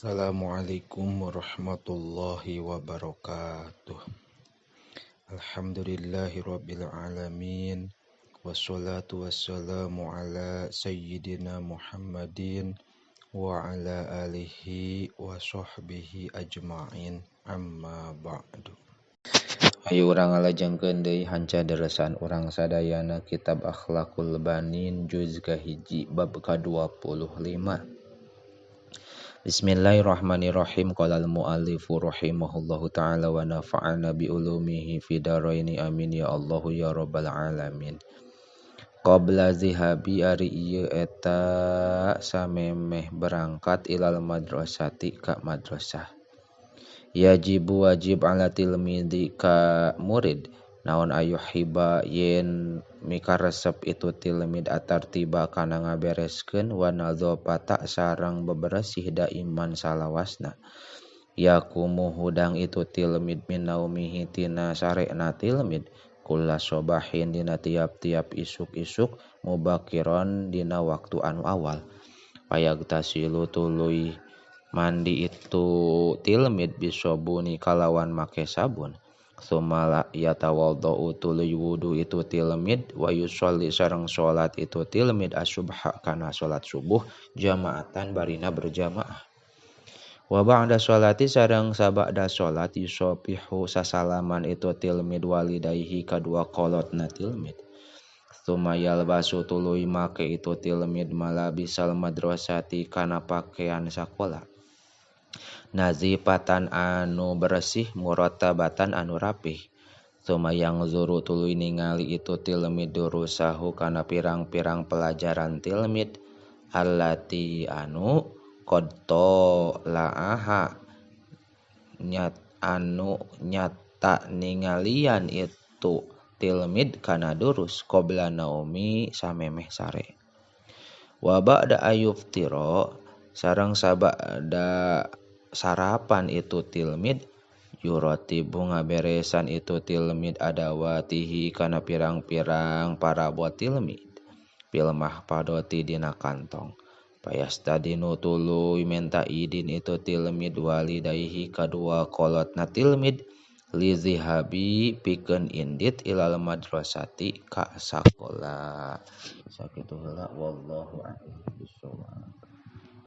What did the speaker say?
Assalamualaikum warahmatullahi wabarakatuh. Alhamdulillahirabbil alamin. Wassalatu wassalamu ala sayyidina Muhammadin wa ala alihi wa sahbihi ajma'in. Amma ba'du. Hayu urang ngalajengkeun deui hanca deresan urang sadayana kitab Akhlaqul Banin juz kahiji bab ka-25. Bismillahirrahmanirrahim. Qala al-muallifu rahimahullahu ta'ala wa nafa'ana bi ulumihi fi daraini amin ya Allahu ya rabbal alamin. Qabla zihabi ari ieu eta samemeh berangkat ilal madrasati ka madrasah. Yajibu wajib ala tilmidzi ka murid naon ayuhibba yen mikaresep itu tilmid atartiba kana ngabereskeun wa nadzafata sareng beberesih daiman salawasna. Yaqumu hudang itu tilmid min naumihi tina sarena tilmid kulla sobahin dina tiap-tiap isuk-isuk mubakiron dina waktu anu awal. Payagtasilu tuluy mandi itu tilmid bisobuni kalawan make sabun. Tsumma yatawaddau tuluy wudu itu tilmid wa yusolli sareng salat itu tilmid as-subha kana salat subuh jamaatan barina berjamaah. Wa ba'da sholati sareng sabada salat yusofihu sasalaman itu tilmid walidayhi kadua kolotna tilmid. Tsumma yalbasu tuluy make itu tilmid malabisal madrasati kana pakaian sakola. Nazifatan anu bersih murattabatan anu rapih. Tsumma yangzuru tuluy ningali itu tilmid durusahu kana pirang-pirang pelajaran tilmid allati anu qad laaha nyat anu nyata ningalian itu tilmid kana durus qabla naumi samemeh sare. Wa ba'da ayuftira sareng sabada sarapan itu tilmid yuratibu ngaberesan itu tilmid adawatihi kana pirang-pirang parabot tilmid fil mahfadati dina kantong. Payastadinu tuluy menta idin itu tilmid walidayhi kadua kolotna tilmid lizihabi pikeun indit ilal madrasati ka sakola. Sakitu heula wallahu a'lam bishawab.